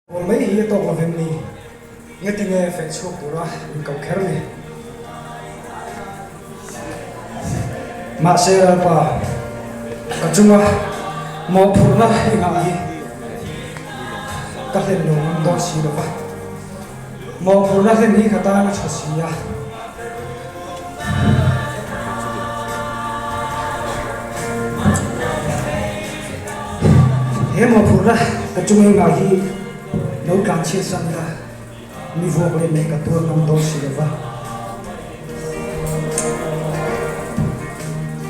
Aw mai hi a tawk lo vem ni? Ngeti nge feh chhuak tura min ko kher ni? Mahse Lalpa, ka chunga mawhphurhna i ngah hi ka hlen lo ngam dawn si lo va, mawhphurhna hlen hi ka tan a tha si a. He mawhphurhna ka chung engah hi lo tlan chhiat san ila mi vuak leh leh ka tuar ngam dawn si lo va.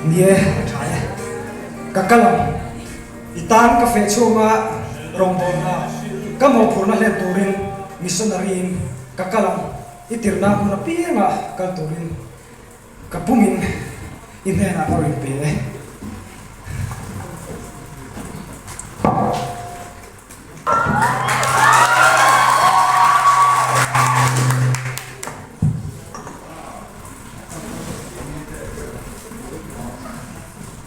Ni e, a tha e. Ka kal ang. I tan ka feh chhunga rawngbawlna ka mawhphurhna hlen turin missionary in ka kal ang. I tirhna hmun apianga kal turin ka pumin i hnenah ka rawn pe e.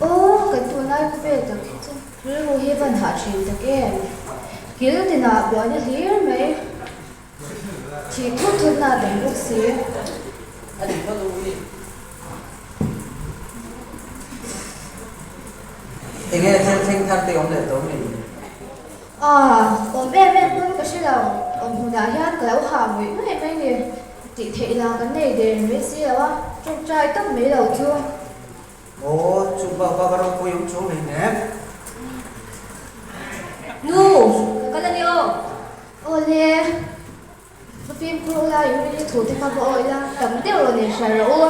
Aw, kan tunlai khawvel tak hi chu rilru hi van hah thin tak em. Kil tinah buaina hlir mai. Thih thut thut na tam bawk si. Enge thil thleng thar te awm leh tawh mi? Aaa, awm em em pawn ka hre lo. Awm hmunah hian ka lo hah ngawih ngawih mai ni. Tih theih lah kan nei der mai si lo a, tawngtai tawp mai lo chu. Aw, chu bak bak a ropui awm chuang hlei nem. Nu, ka kal a ni aw. Aw le, ka fimkhur ula i rin i thu te kha va awi la, tam deuh rawn inhrai rawh u.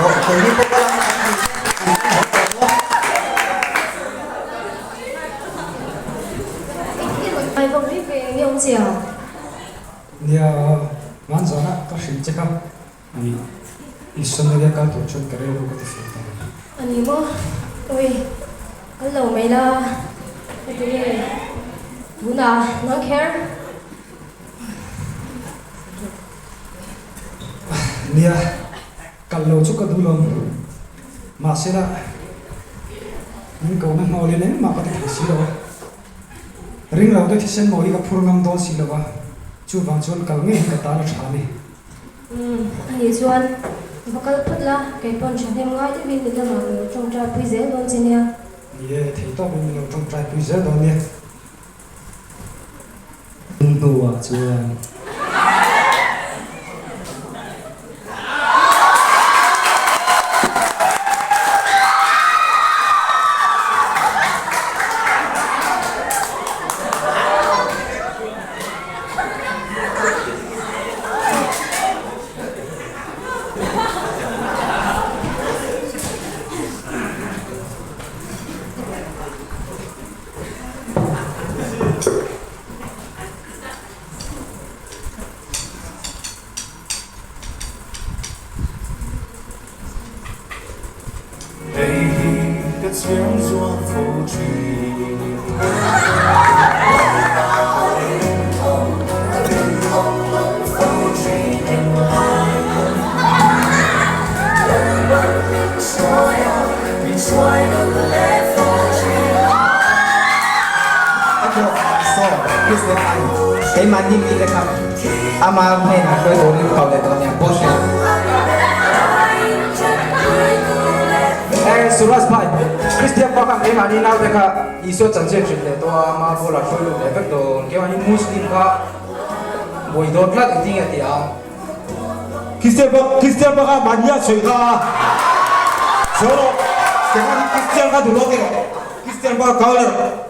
Aw, keini pawh ka lama kan duh te an in haw tawh maw? I rawn ngai vawk mai ve nge awmzia? Nia, hmanzana ka hrilh che kha. Ni, i Somalia kal tur chuan ka rilru ka ti fel ta lo. A ni maw? Ui, kal lo mai la, ka ti nge tunah nang kher. Nia, kal lo chu ka duh lo. Mahsela, min kohna hnawlin engmah ka ti thei si lo a. Ring lo te thisen maw hi ka phur ngam dawn si lo a, chuvang chuan kal ngei hi ka tan a tha a ni. Umm, anih chuan va kal phawt la, kei pawn thahnem ngai deuhin i lamah ka lo tawngtai pui zel dawn che nia. Ni e, thei tawkin min lo tawngtai pui zel dawn nia. Hnuah chuan. Hei hi ka chhiar zual fo thin. Keimahni mite kha ama hnenah hruai turin ka leh dawn nia boss nen. Eh Suraj bhai, Christian pa khan keimahni naute kha Isua chanchin hrilh leh tawh a, ama bulah hruai lut leh vek dawn. Keimahni Muslim kha buai dawn tlat engtin nge a ti ang? Christian pa Christian pa kha mahni a sawi kha a sawi rawh keimahni Christian kha duh lo ti rawh Christian pa kha kau rawh.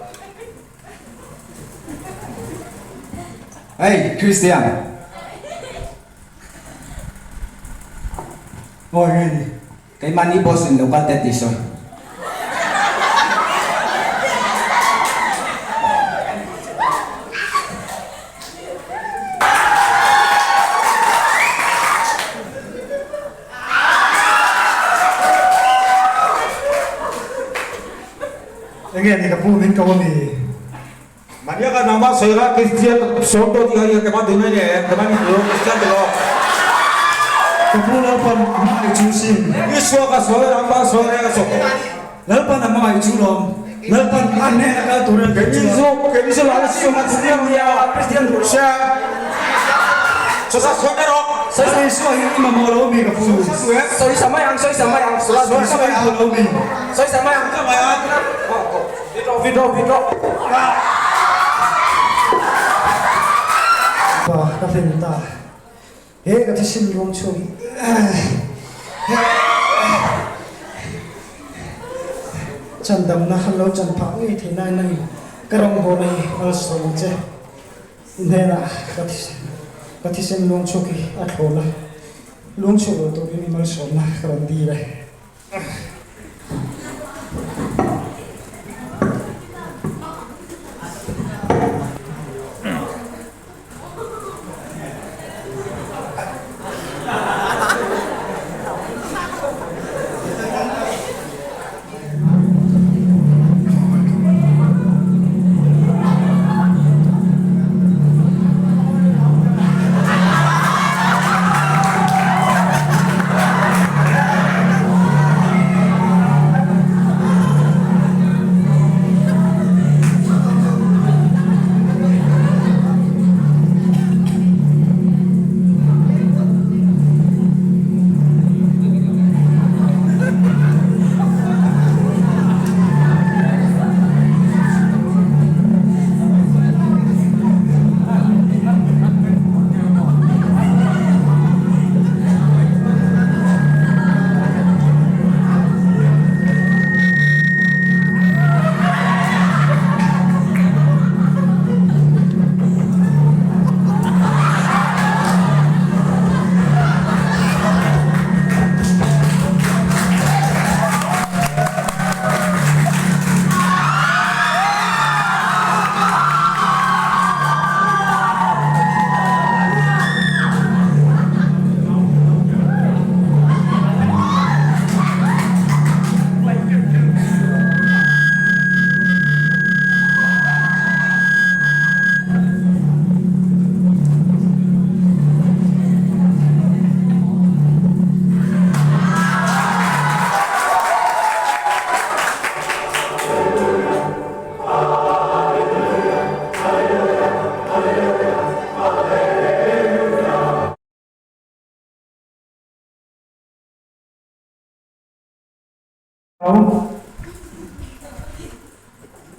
Hey Christian. Awi nge ni. Keimahni boss in lo kal teh tih sawi. Enge ni ka pu min ko ami? Mania ka nama sawi kha Christian sawm tawh tih kha i keimah duh mai nia em? Keimah min duh lo Christian ti lo. Ka pu Lalpan a hmangaih chu sin. Isua ka sawi rang ba sawi reng a sawm. Lalpan a hmangaih chu lawm. Lalpan a hnena kal turin a tih chuan. Keini chu Lal Isua Kristian nia Kristian duh hria. Sawi mai rawh. Lal Isua hi i mamawh lo mi ka pu. Sawi sa mai ang, sawi sa mai ang. Lal Isua i duh lo mi. Sawi sa mai ang. Withdraw, withdraw, withdraw. Pa ka hlen ta. He ka thisen ruang chhuak hi chandamna han lo chan phah ngei thei nain nangin ka rawngbawlna hi malsawm ang che. I hnenah ka thisen luang chhuak hi a thlawn a, luang chhuak lo turin i malsawmna ka rawn dil e.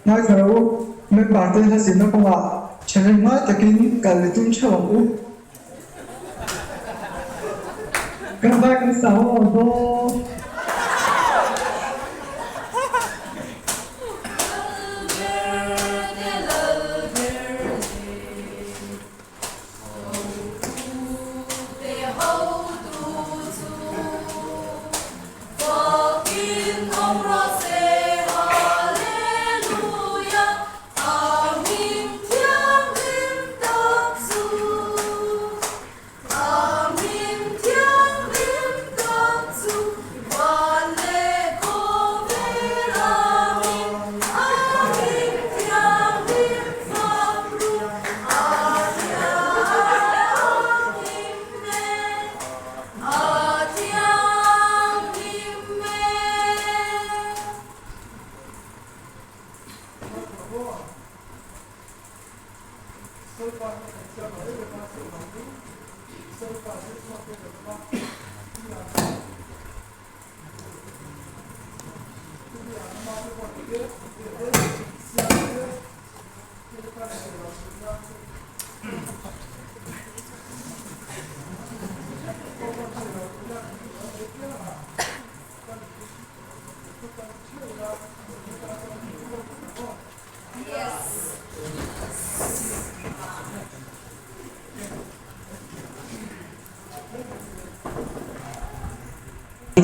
Ngaithla rawh u, member te hla zirna kawngah ṭhahnem ngai takin kal i tum ṭheuh ang u. Kan vai kan sa ho ang dawn.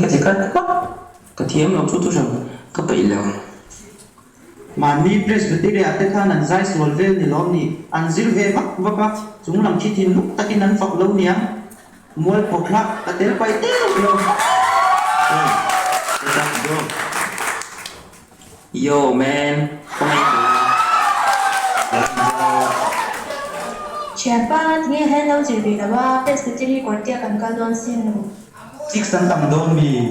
Ka ti khat vak, ka thiam lo chu thuhran ka peih lo. Mahni Presbyteria te khan an zai sual vel ni lawm ni, an zir ve vak vak a, chung lam khi thinlung takin an fak lo niang. Mualpho thla ka tel pai teuh lo. Hey, what's up bro? Yo man, khawngaih ka la. Thianpa, tinge hian lo zir ve lo a, Presbytery Kawrtia kan kal dawn sin. Chicks an tam dawn mi?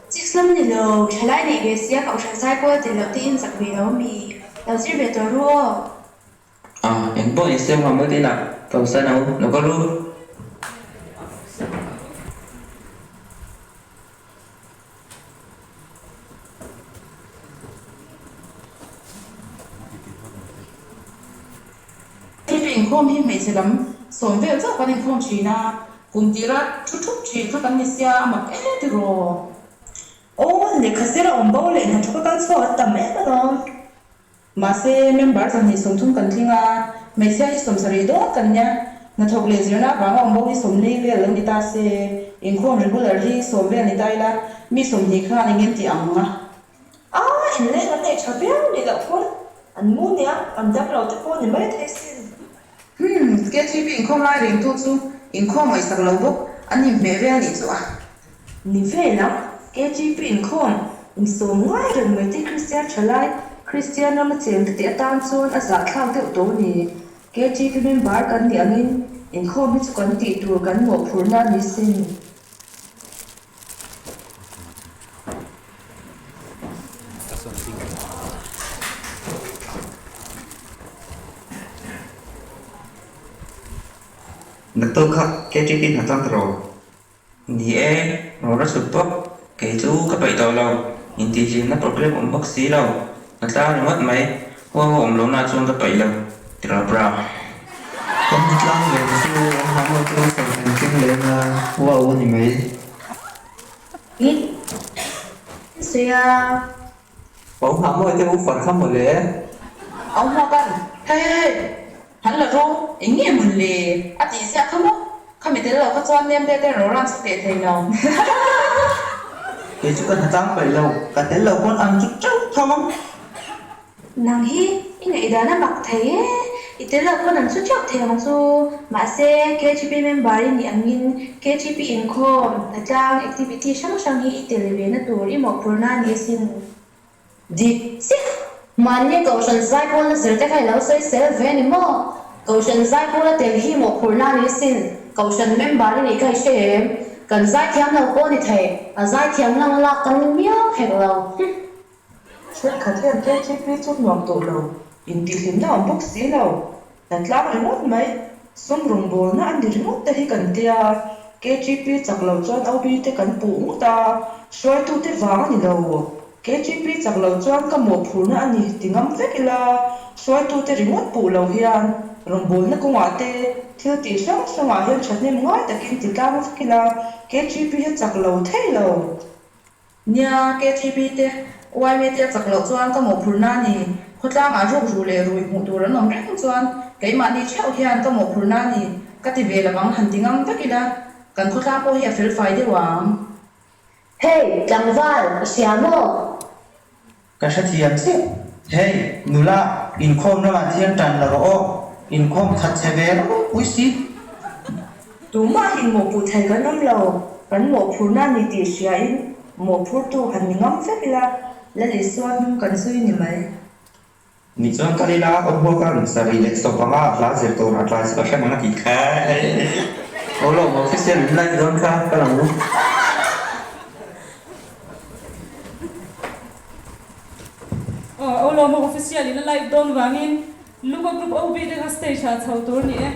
Chicks Chulam ni lo, thalai neih ve sia kohhran zai pawl tel loh te in zak ve lo mi? Lo zir ve tawh ru aw. A, eng pawh insiam ngam ngawt ila, Pausan a u, lo kal ru. Thil inkhawm hi hmeichhe lam sawm vel chauh kan inkhawm thin a, kum tira thu thup thin kha kan ni sia a mak e tiraw. Aw, lehkha zir a awm bo leh hnathawk a kal chhuak an tam em alawm. Mahse, member 230 kan tling a, hmeichhia hi 70 dawn kan nia. Hnathawk leh zirna avanga awm bo hi 40 vel lo ni ta se, inkhawm regular hi 10 vel ni ta ila, mi 20 khan eng nge tih ang a? A, inleng an nei tha viau nih loh pawn an mu nia, an dam lo te pawh ni mai thei sin. Hmm, KTP inkhawm lai ringtu chu inkhawm ngaihsak lo bawk an inhmeh vel nih chu a. Ni vel ang, KTP inkhawm insawm ngai reng mai te Kristian thalai, Kristian rama cheng te tih atan chuan a zahthlak deuh tawh a ni. KTP member kan nih angin inkhawm hi chu kan tih tur kan mawhphurhna a ni sin. Naktuk kha KTP hna tlang ta rawh. Ni e, rawn ra sut bawk. Kei chu ka peih tawh lo. Intihhlimna program awm bawk si lo. Hna tlang ringawt mai. Hua ho awm lohna chuan ka peih lo. Tira bra. Kan hna tlang ve chu an hna mawi chu sawi kan keng leh anga wow a ni mai. I sawi a. Au hna mawi te u far kha mawle. Au hna kan hei hei han la rawng eng nge mawn le a tih ziah kha maw khami tel lo kha chuan nem te ten rawran chu teh thei lo. Kei chu ka hna tlang paih lo, ka tel lo pawn ang chu teuh tho ang. Nang hi i ngaihdan a mak thei e, i tel lo pawn an chu teuh thei ang chu. Mahse, KGP member i nih angin KGP inkhawm, hnatlang, activity hrang hrang hi i tel ve na tur i mawhphurhna a ni asin. Dik chiah! Mahni Kohhran Zaipawlna zir te kha i lo sawi sel ve ni maw? Kohhran Zaipawla tel hi mawhphurhna a ni asin. Kohhran member i nih kha i hre em? Kan zaithiam lo pawh ni thei, a zaithiam lang lak kan ni miau hek lo. Hum! Thenkhat hian KTP chu nuam tawh lo, intihhlimna awm bawk si lo, hnatlang ringawt mai, sum rawngbawlna a ni ringawt te hi kan tia, KTP chak lo chuan OB te kan puh ngawt a, hruaitute vang a ni lo, KTP chak lo chuan ka mawhphurhna a ni ti ngam vek ila, hruaitute ringawt puh lo hian rawngbawlna kawngah te thil tih hrang hrangah hian thahnem ngai takin ti tlang vek ila, KTP hi a chak lo thei lo. Nia, KTP te, yma te a chak loh chuan ka mawhphurhna a ni. Khawtlangah ruk ruh leh rui hmuh tur an awm reng chuan keimahni theuh hian ka mawhphurhna a ni ka ti ve lovang han ti ngam vek ila, kan khawtlang pawh hi a fel fai deuh ang. Hey, tlangval, i hria maw? Ka hrethiam chiah. Hey, nula, inkhawm lamah te hian tan la rawh aw. Inkhawm khat che ve ropui si. Tumah hi mawhpuh thei kan awm lo, kan mawhphurhna a ni tih hriain mawhphurtu han ni ngam vek ila, Lal Isua hnung kan zui ni mai. Ni chuan kal ila, aw huaka sarih leh sawpanga hla zir tur a tlai chu ka hre mang a tih kha. Aw lo, official in like dawn kha kal ang u. Aw aw lawm official in a live dawn vangin Luka group OB te kha stage ah chho tur ni e.